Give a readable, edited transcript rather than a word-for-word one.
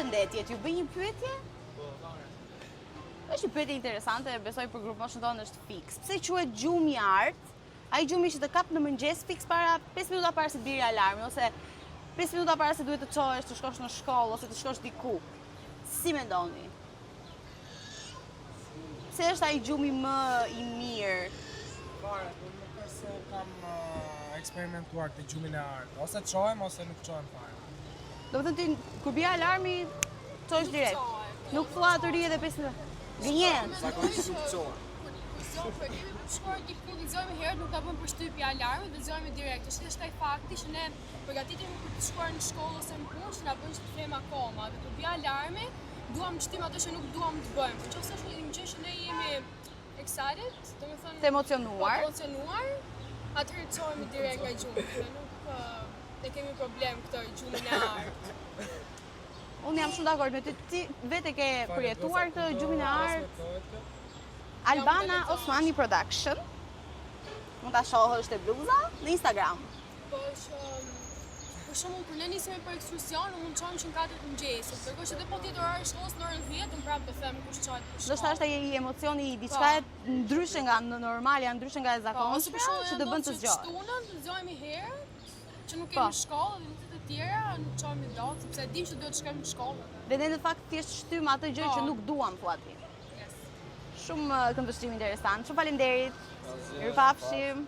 Përshëndetje, t'ju bëj një pyetje? Është një pyetje interesante, besoj për grupmoshën tonë është fiks. Pse quhet gjumi i artë? Ai gjumi që të kap në mëngjes fiks para 5 minuta para se të biri alarmi ose 5 minuta para se duhet të çohesh, të shkosh në shkollë ose të shkosh diku. Si mendoni? Pse është ai gjumi më i mirë? Fare, po nuk është se kam uh, eksperimentuar këtë gjumin e artë. Ose çohem ose nuk çohem fare. Do të thënë ti kur bie alarmi çohesh direkt. çohem. Nuk thua të rri edhe 5 minuta. Gënjen. Zakonisht nuk çohem. Kur zgjohem, kur e kemi për të shkuar diku, dhe zgjohemi herët, nuk ta bën përshtypje alarmi dhe zgjohemi direkt. Është thjesht ai fakti që ne përgatitemi për të shkuar në shkollë ose në punë, që na bën që të flem akoma. Dhe kur bie alarmi, duam të shtim atë që nuk duam të bëjmë. Por nëse është një gjë që ne jemi excited, domethënë Të emocionuar. Po, të emocionuar, atëherë çohemi direkt nga gjumi dhe nuk ë, e kemi problem këtë gjumin e artë. Unë jam shumë dakord me ty. Ti vetë e ke përjetuar këtë gjumin e artë. Transmetohet kjo? Albana Osmani Production. Mund ta shohësh te bluza në Instagram. Po që për shembull kur ne nisemi për ekskursion, unë mund të çohem që në 4 të mëngjesit. Ndërkohë që edhe po të jetë orari i shkollës në orën 10, unë prapë do them kush çohet për shkollë. Ndoshta është ai emocioni i diçka e ndryshe nga në normalja, ndryshe nga e Po, ose për zakonshmja, shembull që të bën të që zgjohesh. shtunën të zgjohemi herët, që nuk Po. kemi shkollë dhe ditët e tjera nuk çohemi dot, sepse e dim që duhet të shkojmë në shkollë. Dhe ne në fakt thjesht shtym atë gjë Po. që nuk duam thua ti. Yes. Shumë eh, këndvështrim interesant. Shumë faleminderit. Mirupafshim.